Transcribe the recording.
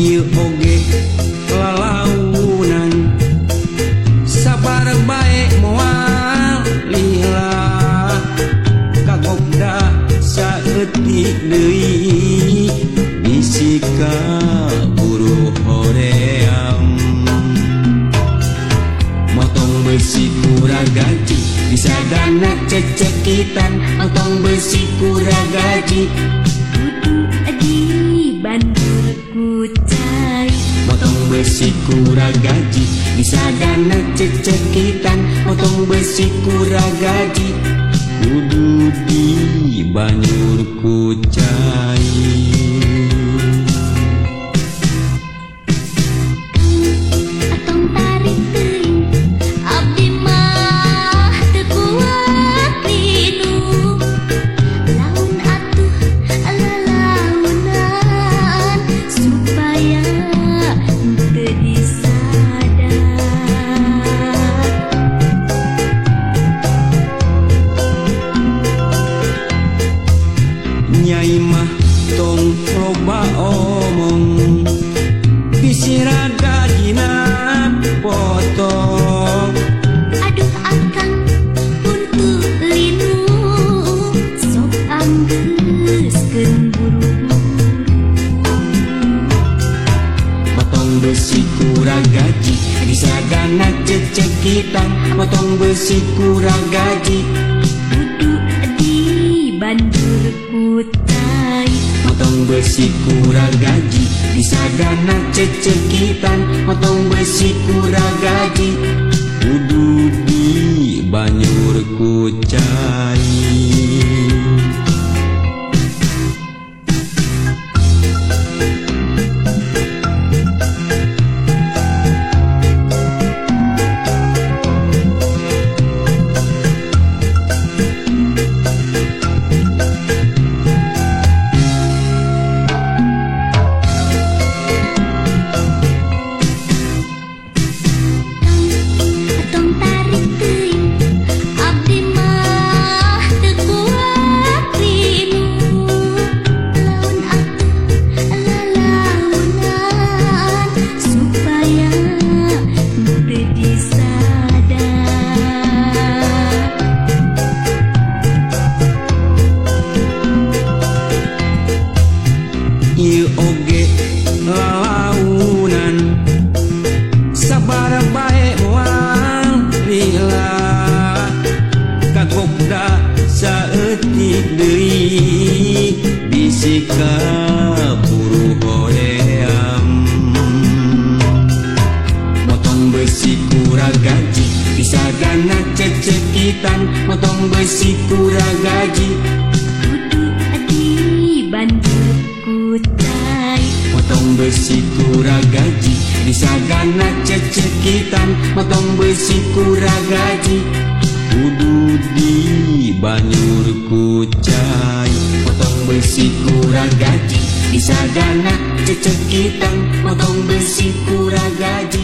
Ieu oge lalaunan sabar bae moal lila kagokda saeutik deui bisi kaburu hoream. Motong besi kurang gaji disadana cecekitan. Motong besi kurang gaji kudu dibanjur ku cai. Motong besi kurang gaji disadana cecekitan. Motong besi kurang gaji kudu dibanjur ku cai. Atong tarik teuing abdi mah teu kuat linu. Laun atuh lalaunan supaya teu disadar. Nyai mah tong loba omong bisi rada dina potong. Aduh akang puntu linu sok anggeuskeun buru-buru. Motong besi kurang gaji disadana cecekitan. Motong besi kurang gaji kudu dibanjur ku cai. Motong besi kurang gaji disadana cecekitan. Motong besi kurang gaji kudu dibanjur ku cai. Tong tarik teuing abdi mah teu kuat linu. Laun atuh lalaunan supaya teu disadar. Ieu oge lalaunan sabar bae moal lila kagokda saeutik deui bisi kaburu hoream. Motong besi kurang gaji disadana cecekitan. Motong besi kurang gaji Kudu dibanjur ku cai. Motong besi kurang gaji disadana cecekitan. Motong besi kurang gaji kudu dibanjur ku cai. Motong besi kurang gaji disadana cecekitan. Motong besi kurang gaji.